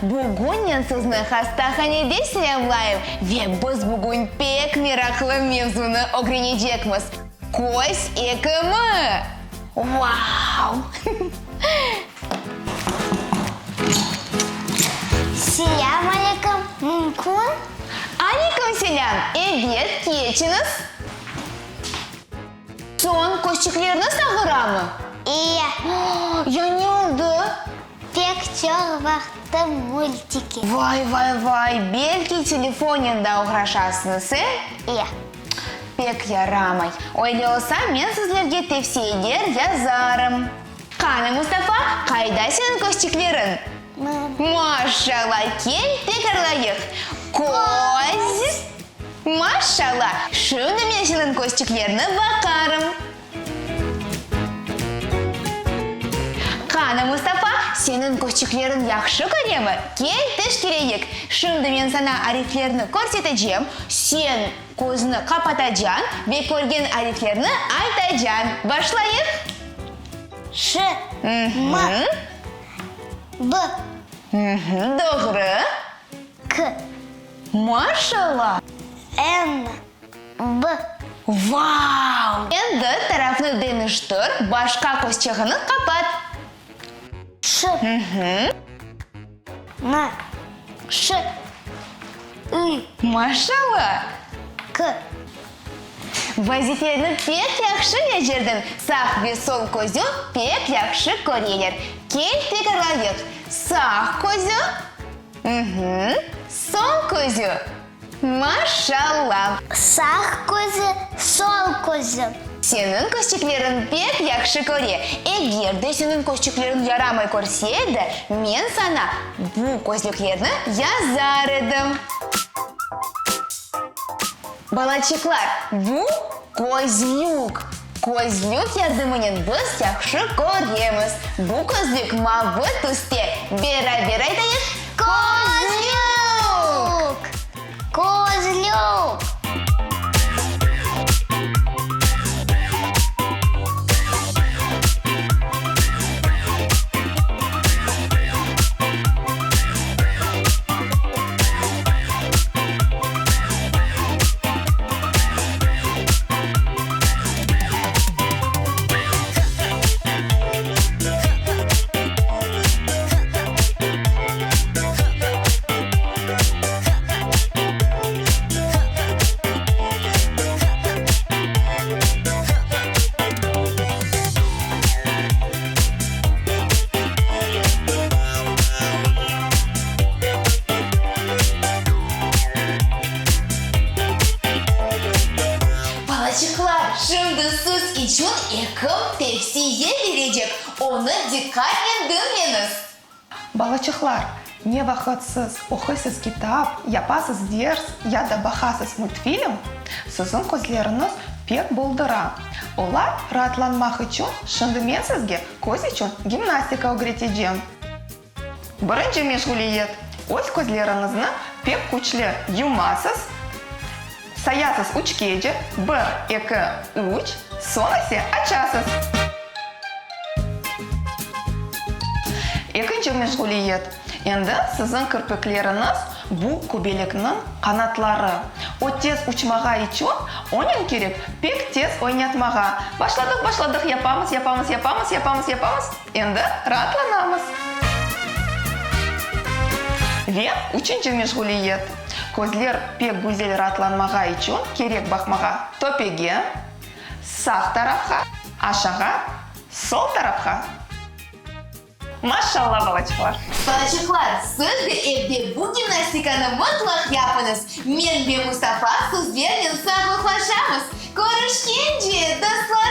Bugün men sizni hastahanede selâmlayım ve biz bugün pek meraqlı mevzunı ögrenecekmiz, köz ekimi! Vau! Selâm aleyküm, mümkün? Aleyküm selâm, ebet, keçiñiz. Soñ, közçikleriniz ağıramı? İye. Ya ne oldı? Pek çoq baqtım multike. Vay, vay, vay, belki telefonen da oğraşasıñız, e? İye. Pek yaramay. Öyle olsa, men sizlerge tevsiyeler yazarım. Qani, Mustafa, qayda seniñ közçikleriñ? Maşalla, kel tekrarlayıq. Köz. Maşalla, şimdi men seniñ közçiklerni baqarım. Qani, Mustafa, seniñ közçikleriñ yahşı köremi? Kel teşkereyik. Şimdi men saña ariflerni körsetecem, sen közüni qapatacañ ve körgen ariflerni aytacañ. Başlayıq. Ş, M, B. Doğru. K. Maşallah! N, B. Vau! Endi tarafnı deñiştir, başqa közçeğini qapat. Ş. M, Ş, I. Maşallah! K. Vazifeni pek yahşı becerdiñ, sağ ve sol közü pek yahşı köreler. Kel tekrarlayıq, sağ közü, sol közü. Maşallah! Sağ közü, sol közü. Seniñ közçikleriñ pek yahşı köre. Eger de seniñ közçikleriñ yaramay körse edi, men saña bu közlüklerni yazar edim. Balaçıqlar, bu közlük. Közlük yardımınen biz yahşı köremiz. Bu közlük mavı tüste. Beraber aytayıq, Közlük! Közlük! Balaçıqlar, şimdi siz içün ekim tevsiye berecek, onı diqqatnen diñleñiz. Balaçıqlar, ne vaqıt siz oquysız kitap, yapasız ders ya da baqasız multfilm, siziñ közleriñiz pek boldıra. Olar raatlanmaq içün şimdi men sizge köz içün gimnastika ögretecem. Birinci meşğuliyet, öz közleriñizni pek küçlü yumasız, sayasız üçkece, bir, eki, üç, soñ ise açasız. Ekinci meşğuliyet, endi siziñ kirpikleriñiz bu köbelekniñ qanatları. O tez uçmağa içün onen kerek pek tez oynatmağa. Başladıq, başladıq, yapamız, yapamız, yapamız, yapamız, yapamız. Endi raatlanamız. Ve üçünci meşğuliyet, közler pek güzel raatlanmağa içün kerek baqmağa töpege, sağ tarafqa, aşağa, sol tarafqa. Maşallah, balaçıqlar! Balaçıqlar, siz de evde bu gimnastikanı mıtlaq yapıñız. Men ve Mustafa sizlernen sağlıqlaşamız. Körüşkence, dostlar!